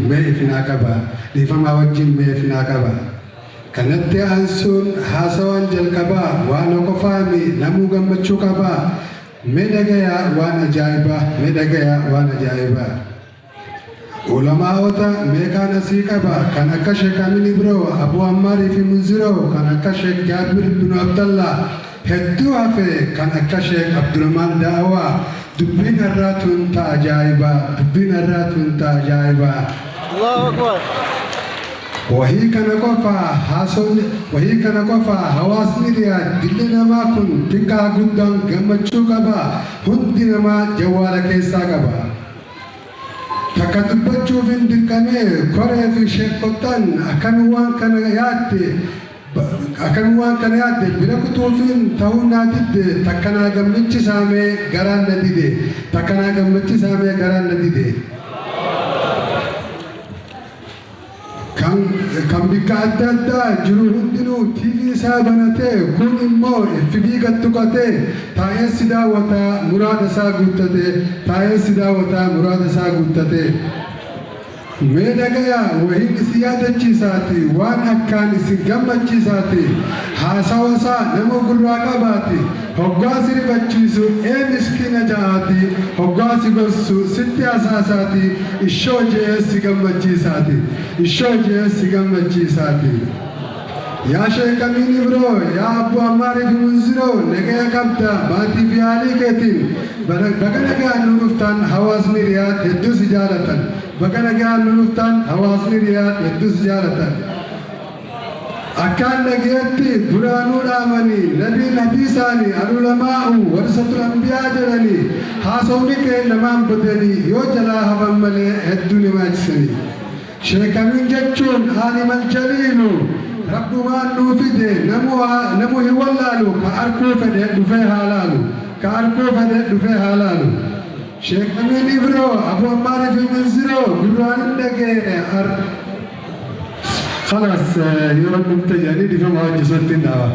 mee ifinaa qaba, dhiifamaa wajjin mee ifinaa qaba. Kanatti aansuun haasawaan jalqabaa waan qofaami namuu gammachuu qaba. Mee dhagayaa waan ajaa'ibaa, mee dhagayaa waan ajaa'ibaa. Ulamaa'ota meeqaan asii qaba kan akka Sheek Amin Ibroo, Abu Ammaarii fi Munziroo, kan akka Sheek Jaabir bin Abdallah hedduu hafe kan akka Sheek Abdurrahmaan Da'awaa. Dubbiin har'aa tun ta ajaa'ibaa, dubbiin har'aa tun ta ajaa'ibaa. Allahu Akbar. Wahii kana qofa haasofni, wahii kana qofa hawaasni Riyaad dilli namaa kun xiqqaa guddaan gammachuu qaba, hundi namaa jawwaala keessaa qaba. Takka dubbachuuf hin dirqamee koree fi sheekottan akkami waan kana yaadde, akkami waan kana yaadde bira kutuufiin ta'uu naa didde, takka naa gammachiisaamee garaan na dide, takka naa gammachiisaamee garaan na dide. Kan bikka adda addaa jiru hundinuu TV isaa banatee, kun immoo FB gad tuqatee taa'ee si daawwataa muraada isaa guuttatee, taa'ee si daawwataa muraada isaa guuttatee. Mee dhagayaa wahiin isin yaadachiisaati, waan akkaan isin gammachiisaati, haasawa isaa nama gurraa qabaati, hoggaa si rifachiisu ee miskiina ja'aati, hoggaa si gorsu sitti hasaasaati, ishoo je'ee si gammachiisaati, ishoo je'ee si gammachiisaati. Yaa Sheek Amiin Ibroo, yaa Abbu Ammaarii fi Munziroo, nagaya qabda maatii fi haalii keetiin, baga nagaan nu dhuftan, hawaasni Riyaad hedduu si jaalatan, baga nagaan nu dhuftan, hawaasni Riyaad hedduu si jaalatan. Akkaan dhagayetti duraanuu dhaamanii nabiin hadiisaanii al-ulamaa'u warasatul anbiyaa jedhanii, haasawni kee namaan badanii yoo jalaa hafan malee hedduu nama ajisanii. Sheek Amiin jechuun aalimal jaliilu rabbumaan nuu fide namu hin wallaalu, ka arkuu fedhe dhufee haa laalu, ka arkuu fedhe dhufee haa laalu. Sheek Amiin Ibroo, Abu Ammaarii fi Munziroo gurraan hin dhagee خلاص yeroo dhufte jedhanii dhifama hojjesuutti hin dhaaba.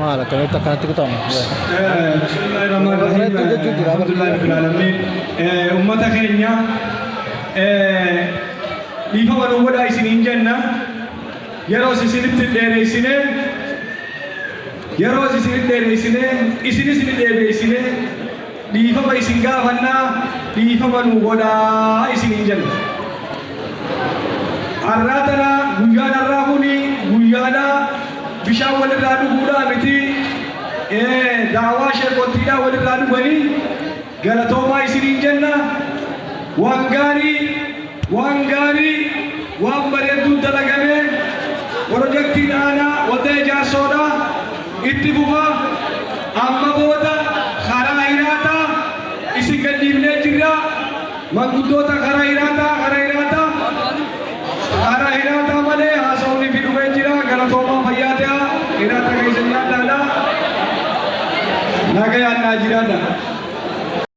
Maal akkamitti akkanatti kutamu? Bismillahirrahmanirrahim. Alhamdulillahi rabbil alamin. Ummata keenya dhiifama nu godhaa isiniin jenna. Yeroo isinitti dheereessine, yeroo isinitti dheereessine, isinis ni dheereessine, dhiifama isin gaafannaa, dhiifama nu godhaa isiniin jenna. Har'aa tana guyyaan har'aa kuni guyyaadha bishaan walirraa dhuguudhaa miti, daawaa sheekottiidhaa walirraa dhuganii galatoomaa isiniin jenna. Waan gaarii, waan gaarii, waan bareedduu dalagame. Pirojektiin aanaa waldaa ijaarsoodha itti fufa. Amma booda karaa hiraataa isin gadhiifnee jirra. Manguddoota karaa hiraataa, karaa hiraataa, karaa hiraataa malee haasawni fi dhufee jira. Galatoomaa, fayyaa ta'a. Hiraata keessa nyaadhaadha, nagayaan naa jiraadha.